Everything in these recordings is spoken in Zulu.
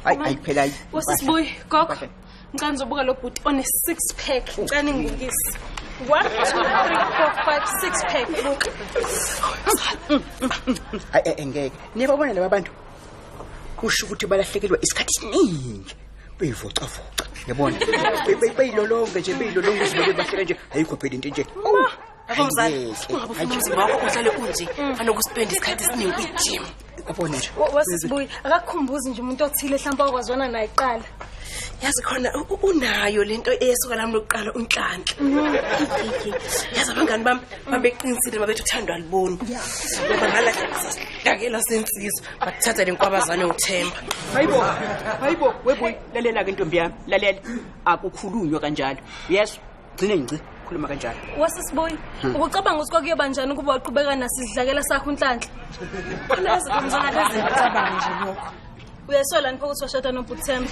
Hayi phela. Wasisibuyi gogo. Ngicela ngizobuka lo bhuti one 6 pack. Ngicela ngibukise. 1 2 3 4 5 6 pack. Look. Hayi ngeke. Niyababona laba bantu. Kusho ukuthi balahlekelwa isikhathi esiningi. Beyivocavoca. Yabona? Beyilolonge nje, beyilolonge izinto bahlele nje. Ayikho phela into nje. Yabo mzali, ungabe ufuna umzimba wakho uhlale unje, fanele ukuspend isikhathi esiningi kwi-gym. Yabona nje. Wasisibuyi, akakukhumbuzi nje umuntu othile mhlawumbe okwazwana naye kuqala. Yazi khona unayo lento eyesuka lami lokuqala uNhlanhla. Yazi abangani bami babeqinisile babethi uthandwa aliboni. Ngoba ngalahla sasidakela sensizwa, bathatha lenkwabazane uThemba. Hayibo, hayibo, weboy, lalela ke ntombi yami, lalela. Akukhulunywa kanjalo. Yes, gcine ngci. Khuluma kanjalo. Wasisibuyi, ukucabanga ukuthi kwakuyoba njani ukuba waqhubeka nasidlakela sakho uNhlanhla? Khona yazi mzala ezicabanga nje lokho. Uyasola nipho ukuthi washada noButhemba.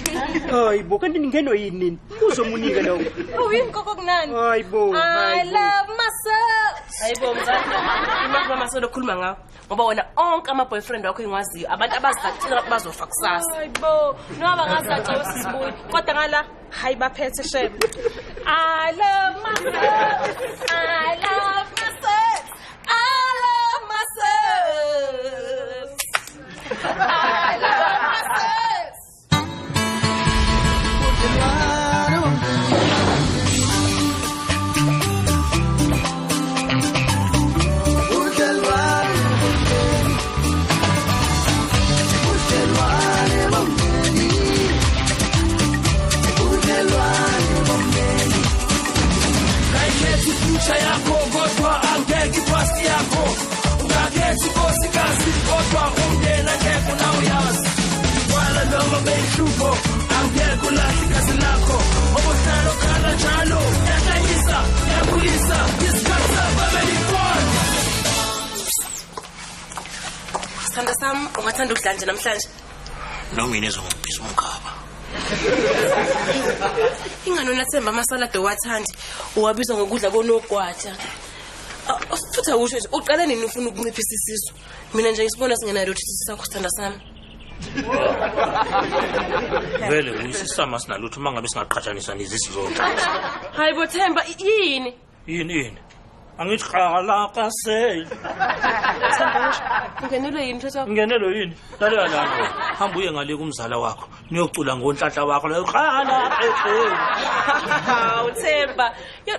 Hayibo, kanti ningeno yini nini? Uzomunika lowo. Uyini koko kunani? Hayibo. I love myself. Hayibo mzala. Imali kaMasolo okhuluma ngawo. Ngoba wena onke ama boyfriend wakho engiwaziyo abantu abazathela bazofa kusasa. Hayibo, noma bangazaca wesisibuyi. Kodwa ngala hayi baphethe shame. I love myself. I love myself. I love myself. I love myself. Yakho kodwa angeke ipasi yakho ungakhethi inkosikazi kodwa umndeni angeke unawuyazi wala noma beyihlupho angeke ulahle igazi lakho obuhlalo khala njalo yahlanyisa yakhulisa isikhathi sababelifona. Sithanda sami, ungathanda ukudla nje namhlanje? Noma yini ezongiphisa umkhaba. Ingane unathemba amasaladi owathandi uwabizwa ngokudla konogwaja. Futhi awusho nje uqale nini ufuna ukunciphisa isisu? Mina nje ngisibona singenayo lutho isisu sakho sithanda sami. Vele uyisisama sinalutho uma ngabe singaqhathaniswa nezisu zonke. Hayi bo Themba, yini? Yini yini? Angithi qala kasel. Themba, ungenelwe yini mthetho? Ungenelwe yini? Lalela lana. Hamba uye ngale kumzala wakho. Niyocula ngonhlanhla wakho la qala eqe. Hawu Themba,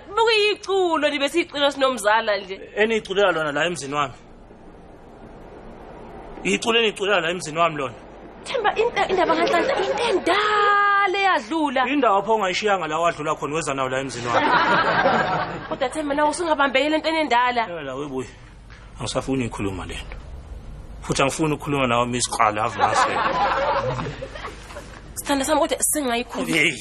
bukuyiculo libe siyiculo sinomzala nje. Eniculela lona la emzini wami. Iculo eniculela la emzini wami lona. Themba, indaba kaNhlanhla into endala eyadlula. Indawo pho ongayishiyanga la wadlula khona weza nawo la emzini wami. Kodwa Themba nawe usungabambekela entweni endala. Yela webuye. Angisafuni ukukhuluma lento. Futhi angifuni ukukhuluma nawe Miss Qala avase. Sithanda sami kodwa singayikhuluma. Hey.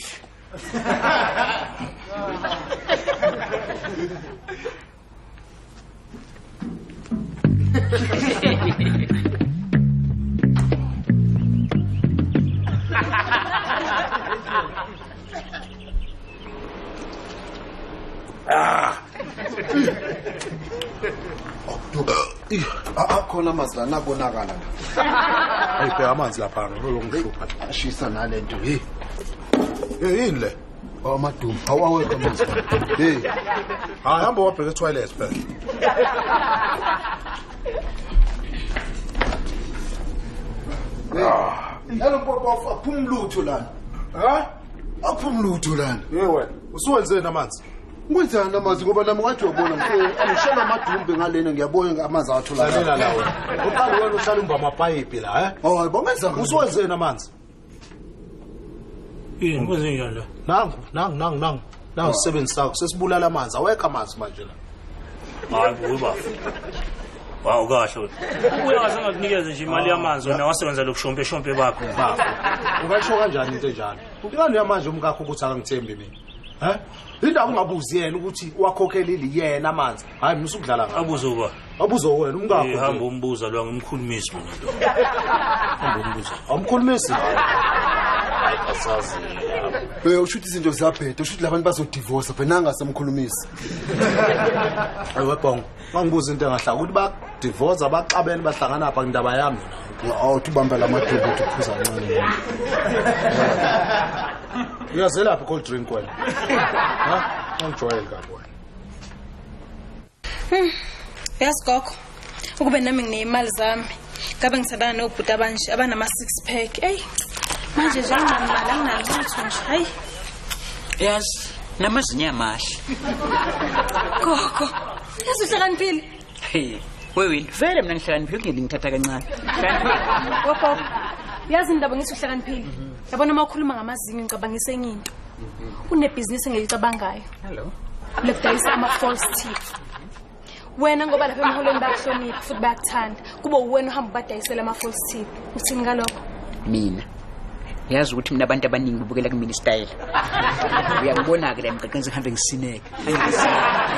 Akhona amanzi la nabonakala la. Hayi bheka amanzi lapha ngilongihlupha. Ashisa nalento hey. Hey yini le? Amadumbu awawekho amanzi. Hey. Hayi hamba wabheka etoilet phela. Nalo mpopo aphumlutho lana. Ha? Aphumlutho lana. Hey wena, usuwenzeni amanzi? Ngwenzani amanzi ngoba nami ngathi uyabona ngishela amadumbe ngalena ngiyabona amanzi awatholakala. Lalela la wena. Uqala wena uhlala umba amapayipi la, eh? Hayi bongenza usuwenzeni amanzi? Yini kwenze njani la? Nangu, nangu, nangu, nangu. Nangu isisebenzi sakho sesibulala amanzi, awekho amanzi manje la. Hayi buba. Wawu kahle wena. Uyazi angakunikeza nje imali yamanzi wena wasebenza lokushompe shompe bakho. Bafo. Ungasho kanjani into enjalo? Ukani yamanje umkakho ukuthi akangithembi mina? Eh? Indaba ungabuzi yena ukuthi wakhokhelile yena amanzi. Hayi mina usukudlala ngawo. Abuze uba. Abuze wena umkakho. Hamba umbuza lo ngimkhulumisi mina lo. Hamba umbuza. Awumkhulumisi? Hayi asazi. Hey ushuthi izinto ziyabheda, ushuthi labantu bazodivorce phela nangasemkhulumisi. Ayi webhongo, ngangibuza into engahlaka ukuthi Divorce abaxabene bahlangana apha indaba yami mina. Awuthi ubamba lamadubu uthi uphuza kancane. Uyazelaphi cold drink wena? Ha? Ungijwayele kabi wena. Yazi gogo, ukube nami nginemali zami, ngabe ngithandana nobhuti abanje abanama 6 pack. Ey, manje nje anginamali anginalutho nje. Hayi. Yazi, namazinyo amahle. Gogo, yazi uhlakaniphile. Hey, wewini, vele mina ngihlakaniphile kungeke ngithatha kancane. Gogo, yazi indaba ngithi uhlakaniphile. Yabona uma ukhuluma ngamazinyo ngicabangisa enye into. Unebhizinisi engilicabangayo. Hello. Lekudayisa ama false teeth. Wena ngoba lapha emholweni bayakuhlonipha futhi bayakuthanda. Kube uwena uhamba ubadayisela ama false teeth. Uthini ngalokho? Mina yazi ukuthi mina abantu abaningi babukela kumina istyle. Uyangibona ke la emgaqweni ngihambe ngisineke.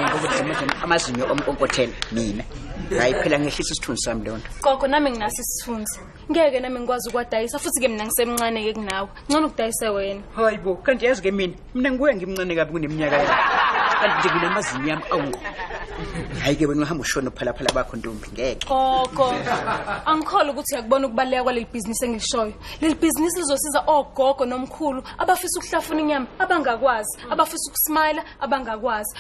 Ngoba amazinyo omnkonkothela mina. Hayi phela ngehlisa isithunzi sami leyo nto. Gogo nami nginaso isithunzi. Ngeke nami ngikwazi ukwadayisa futhi ke mina ngisemncane ke kunawe. Ngcono ukudayise wena. Hayi bo, kanti yazi ke mina ngibuya ngimncane kabi kuneminyaka yami. Kanti nje nginamazinyo ami awungo. Hayi ke wena uhamba ushona phalaphala bakho ntombi ngeke. Gogo, angikholwa ukuthi uyakubona ukubaleka kwaleli bhizinisi engilishoyo. Leli bhizinisi lizosiza ogogo nomkhulu abafisa ukuhlafuna inyama abangakwazi, abafisa ukusmile abangakwazi.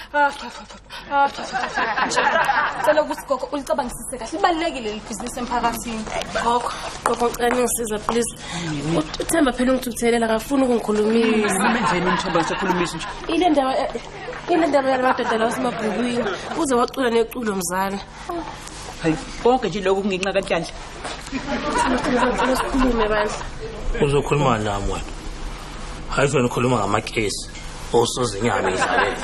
Cela ukuthi gogo ulicabangisise kahle. Libalulekile leli bhizinisi emphakathini. Gogo, gogo ngicela ningisiza please. Uthemba phela ungithuthelela akafuni ukungikhulumisa. Menzeni umthemba ngisakhulumisa nje. Ile ndaba yalamadoda lawa semabhukwini uze wacula neculo mzala. Hayi, konke nje lokhu kungenxa kaNhlanhla. Sicela sikhulume bandla. Uzokhuluma nami wena. Hayi wena ukhuluma ngamakesi osozinyama idlalele.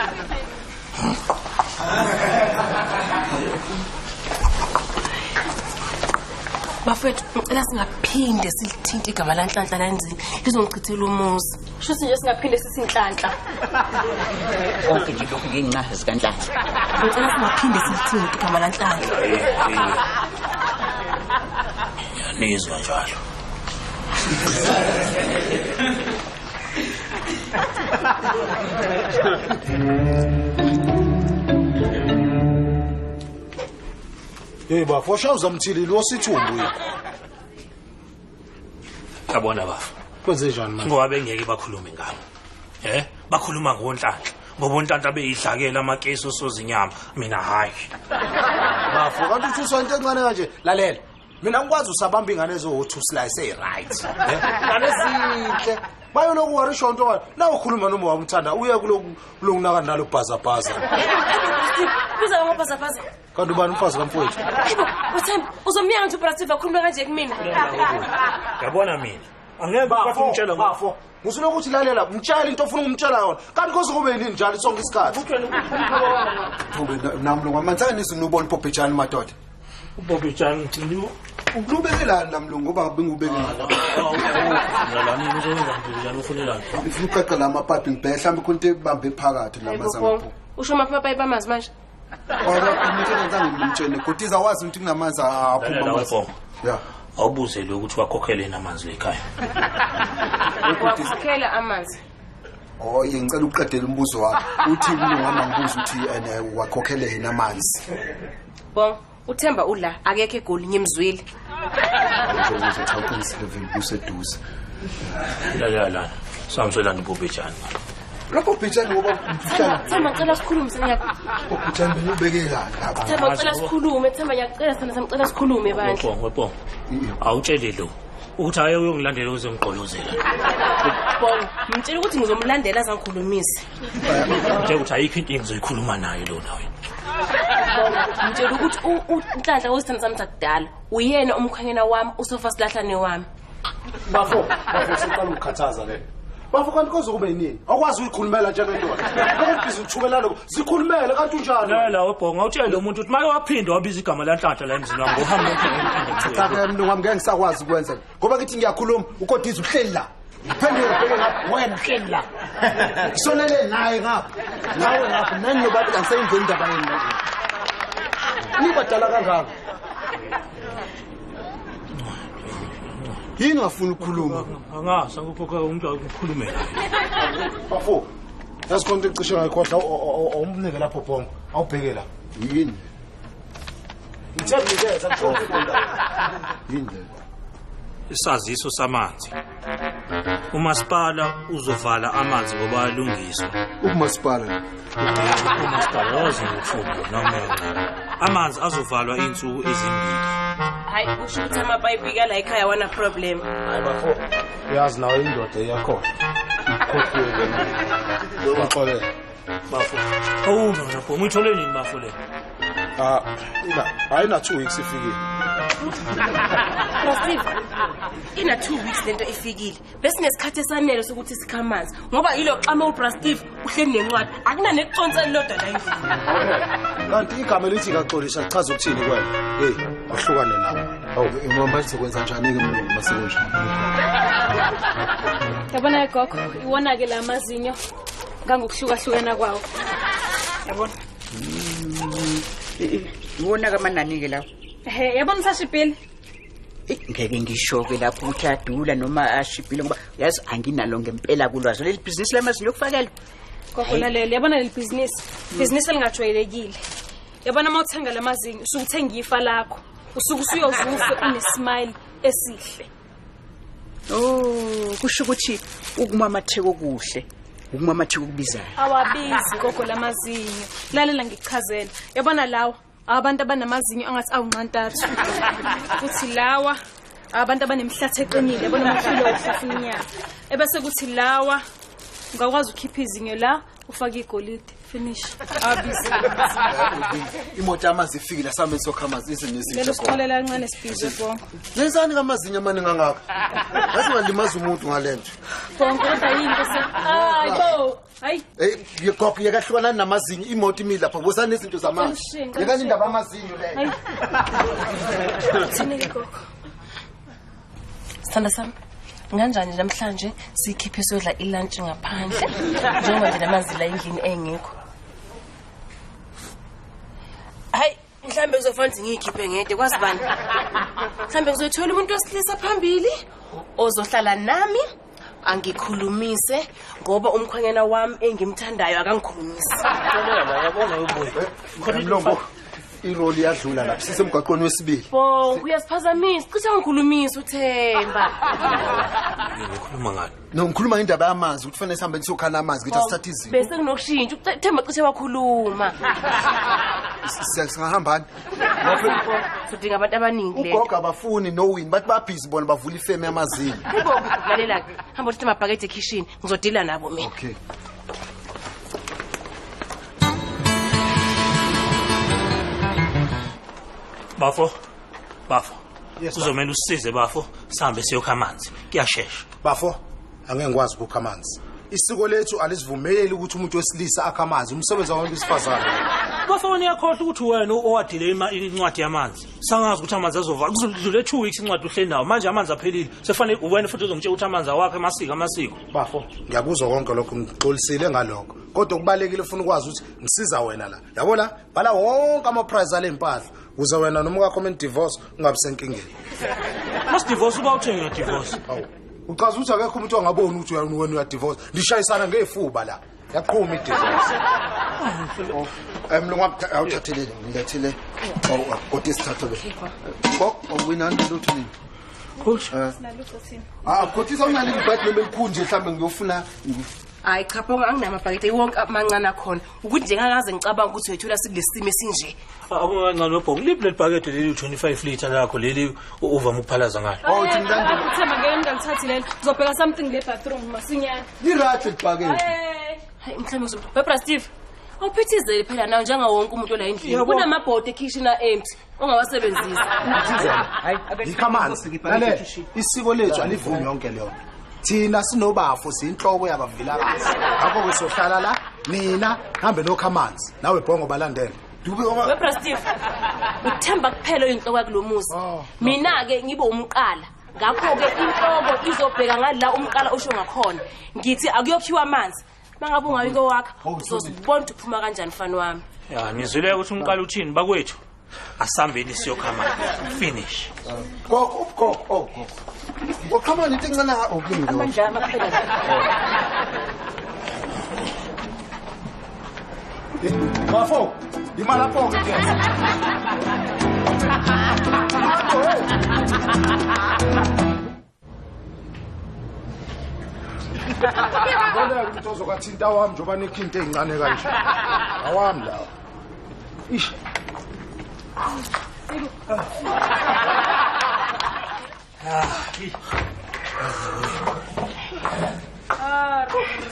Bafethu, ngicela singaphinde silithinte igama laNhlanhla lanzini. Lizongichithela umuzi. Shuthi nje singaphinde sithi Nhlanhla. Konke nje lokhu ngenxa zikaNhlanhla. Ngicela singaphinde silithinte igama laNhlanhla. Nizwa njalo. Hey bafo, shawuza mthilili osithumbu yini? Yabona bafo. Kwenze njani manje? Ngoba bengeke bakhulume ngami. Bakhuluma ngoNhlanhla. Ngoba uNhlanhla beyidlakela amakesi osozinyama. Mina hayi. Bafo, kanti uthuswa into encane kanje. Lalela. Mina ngikwazi usabamba ingane ezo-2 slice ey-right. Ingane ezinhle. Bayoloku warisho into ngalo. Na ukhuluma noma wamthanda uye kuloku kulonaka nalo bhaza bhaza. Biza ngobhaza bhaza. Kanti ubani umfazi kamfowethu? Hayibo, uThemba uzomyanga nje uBrasiva akhulume kanje kumina. Yabona mina. Angeke bafo umtshela bafo. Ngisulokuthi lalela, mtshela into ofuna ukumtshela yona. Kanti koze kube yini njalo sonke isikhathi. Thube nami lo ngamanzani izinubona uBhobhejani madoda. uBhobhejani uthini? Ukulubekela la mlungu ngoba bengubeke ngala. Ngalani uzowenza uBhobhejani ufunelani? Ngifuna uqaqa la mapapi ngibheke mhlawumbe khona into ebambe phakathi la mazango. Usho amapapi amazi manje? Ora umtshela ngizangimtshele Godiza wazi ukuthi kunamanzi aphuma amanzi. Yeah. Awubuze lo ukuthi wakhokhele namanzi lekhaya. Wakhokhela amanzi. Oh, ngicela ukuqedela umbuzo wakho. Uthi umlungu wami ngibuza ukuthi ene wakhokhele yena amanzi. Bon, uThemba ula akekho eGoli ngimzwile. Njengoba uthi vele kuseduze. La la. Samswelana uBhobhejani. Lapho Bhobhejani ngoba uhlala. Themba ngicela sikhulume sengiyakho. Bhobhejani bengubeke lapha. Themba ngicela sikhulume, Themba ngiyacela sana samcela sikhulume bandla. Bongo. Awutshele lo ukuthi hayi uyongilandela uzongigqolozela. Bongo, ngimtshela ukuthi ngizomlandela azangikhulumise. Ngitshela ukuthi ayikho into engizoyikhuluma naye lona wena. Bongo, ngimtshela ukuthi uNhlanhla wesithando sami sakudala, uyena umkhwenyana wami, usofa silahlane wami. Bafo, siqala ukukhathaza le. Bafo kanti koze kube yini? Awukwazi ukuyikhulumela njengendoda. Lokho busy uthukela lokho. Zikhulumele kanti unjani? La ubhonga utshele umuntu ukuthi make waphinda wabiza igama laNhlanhla la emzini wami ngohamba lonke. Cha mlungu wami ngeke ngisakwazi ukwenza. Ngoba ngithi ngiyakhuluma uKodiza uhleli la. Ngiphendule ubheke ngapha wena uhleli la. Sonele naye ngapha. Nawe ngapha nani nobaba angisayingeni indaba yenu. Nibadala kangaka. Yini ungafuni ukukhuluma? Angazi angikho umuntu akukhulume naye. Bafo, yazi khona into ecishe ngayikhohlwa awumnike lapho Bongo. Awubheke la. Yini? Ngithe nikeza ngizofunda. Yini le? Isaziso samanzi. Umasipala uzovala amanzi ngoba alungiswa. Umasipala. Umasipala wazi ngokufunda noma amanzi azovalwa insuku ezimbili. Hayi kusho ukuthi amapayipi la ekhaya wana problem. Hayi bafo. Uyazi nawe indoda iyakhona. Ikhokhile. Uxolele. Bafo. Awu mina bho ngithole nini bafo le? Ah, ina ayina 2 weeks ifikile. Steve, ina 2 weeks lento ifikile. Besinesikhathi esanele sokuthi sikha amanzi ngoba yilo xama uBra Steve uhleli nencwadi. Akuna nekuconsa lodwa la endlini. Kanti igama elithi kaxolisa lichaza ukuthini kuwena? Hey, ahlukane nawe. Awu, mama sizokwenza njani ke masiko nje? Yabona gogo, iwona ke la mazinyo ngangokuhlukahlukana kwawo. Yabona. Iwona kamanani ke lawo. Ehe, yabona usashibhile. Ngeke ngisho-ke lapho ukuthi adula noma ashibhile ngoba yazi anginalo ngempela kulwazi leli bhizinisi lamazinyo yokufakelwa. Gogo lalela, yabona leli bhizinisi, bhizinisi elingajwayelekile. Yabona uma uthenga la mazinyo usuke uthenga ifa lakho, usuke usuyozufe unesmile esihle. Oh, kusho ukuthi ukumamatheka okuhle, ukumamatheka okubizayo. Awabizi gogo lamazinyo. Lalela ngikuchazele. Yabona lawa abantu abanamazinyo angathi awunqantathu. Kuthi lawa abantu abanemhlathe eqinile, yabona umhlilo uhlafuna inyama. Ebese kuthi lawa ungakwazi ukukhipha izinyo la ufake igolide. Finish. Awabizi. Imoto yamanzi ifikile asambe sokha amanzi izinto. Lelo sixolela kancane sibhize bonke. Yenzani kamazinyo amaningi kangaka? Yazi ungalimaza umuntu ngalento. Bonke kodwa yini bese? Hayi bo. Hayi. Eh gogo yekahlukana namazinyo imoto imile lapha bosana nezinto zamanzi. Yekani indaba amazinyo leyo. Thini gogo? Sithanda sami. Nganjani namhlanje sikhiphe siyodla ilunch ngaphandle njengoba nje namanzi la endlini engekho. Hayi mhlambe kuzofanele ngiyikhiphe ngede kwazi bani. Mhlambe ngizothola umuntu wesilisa phambili ozohlala nami angikhulumise ngoba umkhwenyana wami engimthandayo akangikhulumisi. Yabona ubuye. Khona mlongo iroli yadlula lapha sisemgwaqweni wesibili. Bo uyasiphazamisa, cishe ngikhulumisa uThemba. Ngikhuluma ngani? No ngikhuluma ngendaba yamanzi ukuthi fanele sihambe siyokhala amanzi ngithi asithathe izinto. Bese kunokushintsha uThemba cishe wakhuluma. Singahambani? Sidinga abantu abaningi le. Ugogo abafuni no win bathi babhizi bona bavula ifeme yamazinyo. Yebo, lalela ke. Hamba uthathe amabhakede ekhishini ngizodila nabo mina. Okay. Bafo, bafo. Yes, kuzomela usisize bafo, sihambe siyokha amanzi. Kuyashesha. Bafo, angeke ngikwazi ukukha amanzi. Isiko lethu alisivumeli ukuthi umuntu wesilisa akhe amanzi, umsebenzi wabantu besifazane. Bafo wena uyakhohlwa ukuthi wena owadile incwadi yamanzi. Sangazi ukuthi amanzi azovala. Kuzodlula 2 weeks incwadi uhleli nawo. Manje amanzi aphelile. Sefanele wena futhi uzongitshela ukuthi amanzi awakhe amasiko amasiko. Bafo, ngiyakuzwa konke lokho, ngixolisile ngalokho. Kodwa kubalekile ufuna ukwazi ukuthi ngisiza wena la. Yabo la, bhala wonke ama price ale impahla. Uze wena noma ukakho men divorce ungabi senkingeni. Mas divorce uba uthenga divorce. Hawu. Uchaza ukuthi akekho umuntu ongaboni ukuthi wena uya divorce. Nishayisana ngezifuba la. Yaqhuma idivorce. Mlungu wami awuthathelele ngilethile. Awu kodwa isithatho le. Gogo awinani lutho nini? Coach. Sinalutho thina. Ah kodwa unaleli ibhadi noma elikhulu nje mhlambe ngiyofuna. Hayi cha bonke anginamabhakede wonke amancane akhona. Ukuthi nje ngakaze ngicabanga ukuthi uyethola sikulesimo esinje. Akukancane webhongo liphi leli bhakede leli 25 liter lakho leli uvama ukuphalaza ngalo. Oh thina Uthemba ngeke ngalithathi leli. Ngizobheka something le bathroom masinyane. Li-right libhakede. Hayi mhlambe uzobe Bra Steve. Awuphithizele phela nawe njengawo wonke umuntu ola endlini. Kunamabhodi ekhishini a-empty ongawasebenzisa. Hayi Yikho amanzi. Lalela, isiko lethu alivumi yonke leyo. Thina sinobafo siyinhloko yabavilakazi. Ngakho ke sohlala la nina hambe nokha amanzi nawe bhongo balandele. Dube ngoba Bra Steve. Uthemba kuphela inhloko yakulomuzi. Mina ke ngibe umqala. Ngakho ke inhloko izobheka ngala umqala osho ngakhona. Ngithi akuyokhiwa amanzi. Mangabe ungabi kowakha uzosibona ukuthi uphuma kanjani mfana wami. Ya nizwile ukuthi umqala uthini bakwethu. Asambeni siyokha amanzi. Finish. Gogo gogo oh gogo. Uqhamuka into encane okulungile. Amandla amaphela. Bafo, imali lapho ke. Bona ukuthi uzokathinta wami njengoba nikho into ezincane kanje. Awami lawo. Ish.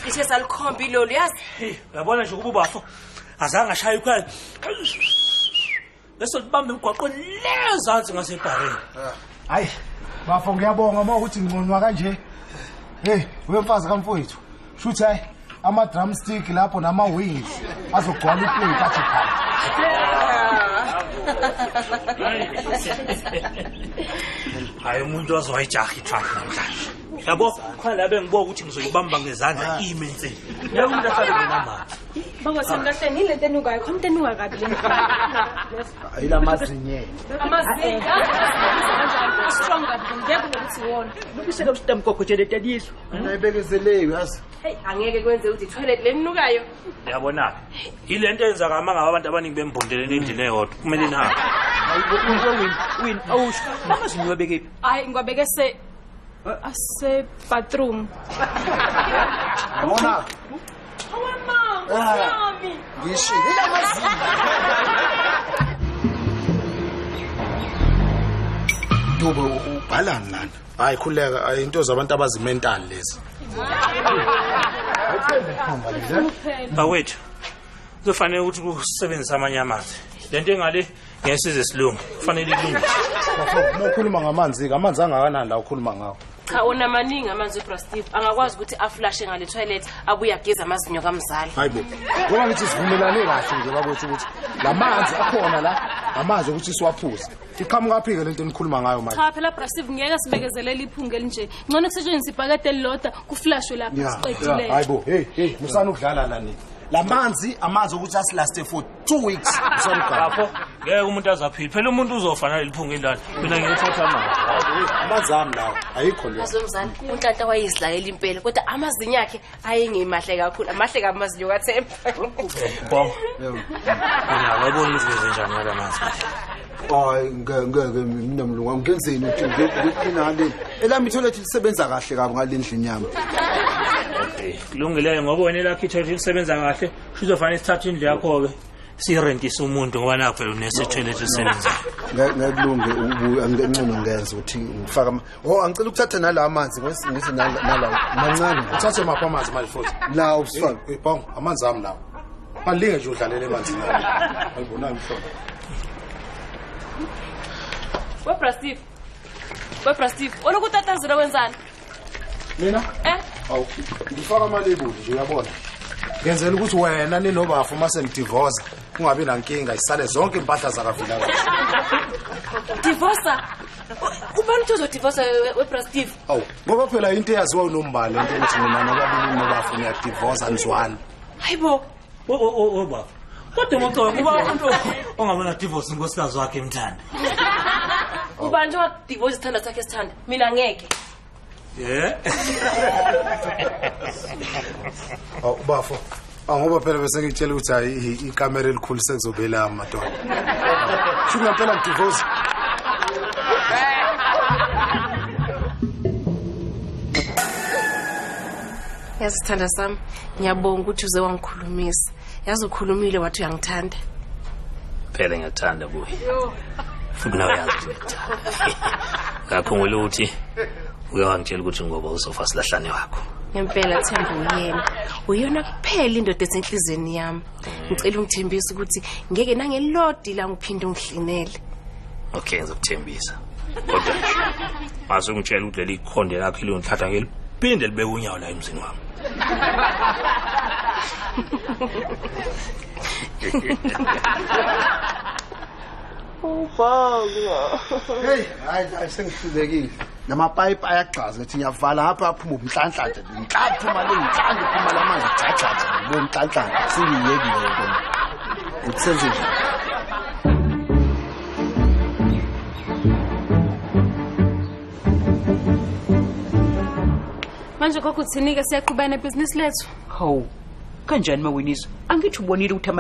Cishe salikhomba iloli yazi. Uyabona nje ukuba ubafo azange ashaye ukhwela. Bese libamba emgwaqweni lezansi ngasebhareni. Hayi, bafo ngiyabonga uma ukuthi ngconwa kanje. Hey, wemfazi kamfowethu. Shuthi hayi ama drumstick lapho nama wings azogcwala iplate athi pha. Hayi umuntu azoyijaha itruck namhlanje. Yabo khona la bengibuka ukuthi ngizoyibamba ngezandla ime nse. Ngeke umuntu ahlale ngenamali. Baba semkahleni yini lento enukayo? Khona into enuka kabi le. Ayila mazinye. Amazinyo. Strong kabi ngeke ukuthi wona. Lubiseka usitamkoko nje letaliswa. Ayibekezeleyo yazi. Hey, angeke kwenze ukuthi toilet lenukayo. Uyabona ke. Yilento eyenzaka uma ngabe abantu abaningi bembondelene endlini eyodwa. Kumele nihambe. Hayi win awusho. Amazinyo wabekephi? Hayi ngiwabeke se ase bathroom. Yabona. Awama, Ngishilo amazinyo. Dube ubhalani lana? Hayi khuleka into zabantu abazimental lezi. Bawethu kuzofanele ukuthi kusebenzise amanye amanzi. Lento engale ngeke size silunge. Kufanele ilunge. Bafo, uma ukhuluma ngamanzi ke amanzi angakanani la ukhuluma ngawo? Cha wona maningi amanzi uBra Steve angakwazi ukuthi aflashe ngale toilet abuye ageze amazinyo kamzala. Hayibo. Ngoba ngithi sivumelane kahle nje bakwethu ukuthi lamanzi akhona la amanzi ukuthi siwaphuze. Iqhamuka phi ke lento enikhuluma ngayo manje? Cha phela Bra Steve ngeke sibekezelele iphunga elinje. Ngcono kusetshenziswa ibhakede elilodwa kuflashwe lapha siqedile. Hayibo, hey hey, musana ukudlala la nini. Lamanzi amanzi ukuthi asilaste for 2 weeks. Lapho ngeke umuntu azaphila. Phela umuntu uzofana leliphunga elilana. Mina ngiyothatha amanzi. Amanzi ami lawo ayikho le. Azomzala, uNhlanhla wayizidlalela impela kodwa amazinyo akhe ayengemahle kakhulu. Amahle kamazinyo kaThemba. Bongo. Mina awuboni ukuthi ngenze njani ngalamanzi. Hayi ngeke mina mlungu ngenzeni ukuthi ngiqinale. Elami toilet lisebenza kahle kabi ngalendlini yami. Kulungile ngoba wena lakho itoilet lisebenza kahle, sizofanele sithathe indlu yakho ke sirentise umuntu ngoba nakho phela unese toilet lisebenzayo. Ngeke kulunge ubuya ngcono ngenza ukuthi ngifaka oh angicela ukuthatha nala amanzi ngithi nala mancane. Uthathe maphi amanzi manje futhi? La usifaka. Bongo, amanzi ami lawo. Balinge nje udlalele emanzini. Ayibona ngihlobo. We Steve. We Steve, olukutatazela wenzani? Mina? Awu, ngifaka amalebuli nje uyabona. Ngenzela ukuthi wena ninobafu uma senidivorce kungabi nankinga isale zonke impahla zakaVilakazi. Divorce? Ubani uthi uzodivorce we Steve? Awu, ngoba phela into eyaziwa uNombali into ukuthi mina nobabili nobafu niyadivorce nizwana. Hayibo. O baba. Kodwa ngicabanga kuba umuntu ongabona divorce inkosikazi wakhe emthanda. Ubani nje wadivorce isithanda sakhe esithanda? Mina ngeke. Yeah. Awu bafo, ngoba phela bese ngitshela ukuthi hayi ikamera elikhulu sekuzobela madoda. Shuthi ngempela ngidivorce. Yazi sithanda sami, ngiyabonga ukuthi uze wangikhulumisa. Yazi ukhulumile wathi uyangithanda. Phela ngiyakuthanda buyi. Futhi nawe yazi ukuthi ngiyakuthanda. Ngakho ukuthi uyawangitshela ukuthi ngoba uzofa silahlane wakho. Ngempela Themba uyena. Uyona kuphela indoda esenhlizweni yami. Ngicela ungithembise ukuthi ngeke nangelodi la ngiphinde ungihlinele. Okay, ngizokuthembisa. Kodwa nje mase ungitshela ukuthi leli khonde lakho ilondithatha ngeliphinde libeke unyawo la emzini wami. Ubongo. Hey, hayi sengihlulekile. Namapayipi ayagxaza ngithi ngiyavala ngapha aphuma umhlanhla nje. Inhlanhla le inhlanhla iphuma lamanzi agxagxaza ngibona inhlanhla sengiyekile yona. Uthi nje. Manje gogo uthini-ke siyaqhubeka nebhizinisi lethu? Hawu, kanjani mawinisa? Angithi ubonile ukuthi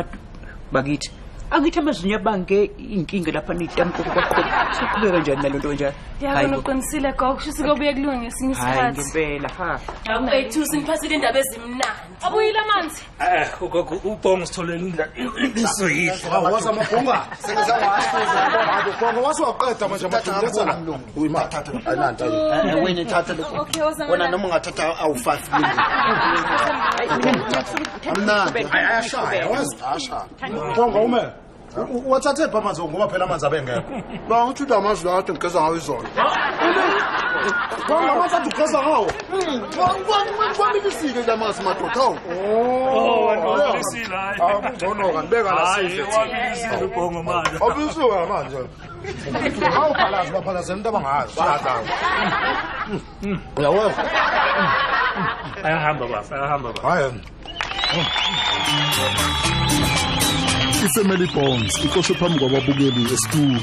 bakithi Angithi amazinyo abange inkinga lapha nitamkoko kwaqhubeka. Siqhubeka kanjani nalento kanjani? Yabona uqinisile gogo, kusho sikobuye kulunge ngesinye Hayi isikhathi. ngempela ha. Awethu siniphathile indaba ezimnandi. Abuyile amanzi. Ugogo ubhongo sitholele indlela isoyidla. Waza amabhonga. Sengizawahluza. Bonga wasuwaqeda manje Thatha amadumbe ngabonga mlungu. Uyimali. Thatha ayinanto. Wena thatha lokho. Okay, woza Wena ngala. noma ungathatha awu-5 mlungu. Amnandi. Ayashaya, wazi. Ayashaya. Bonga ume. Wathathe phi amanzi ngoba phela amanzi abengekho. Ba uthi la mazwi la kade ngigeza ngawo izolo. Bonga amanzi ade ugeza ngawo. Kwamilisile la manzi madoda awu. Oh, wabilisile hayi. Ah, kungcono kanibeka la Hayi, sidle. wabilisile ubhongo manje. Awubisiwe manje. Awuphalazi baphalazela into abangazi. Uyaweva? Ayahamba baba, ayahamba baba. Hayi. Ifamily Bonds iqoshwe phambi kwababukeli estudio.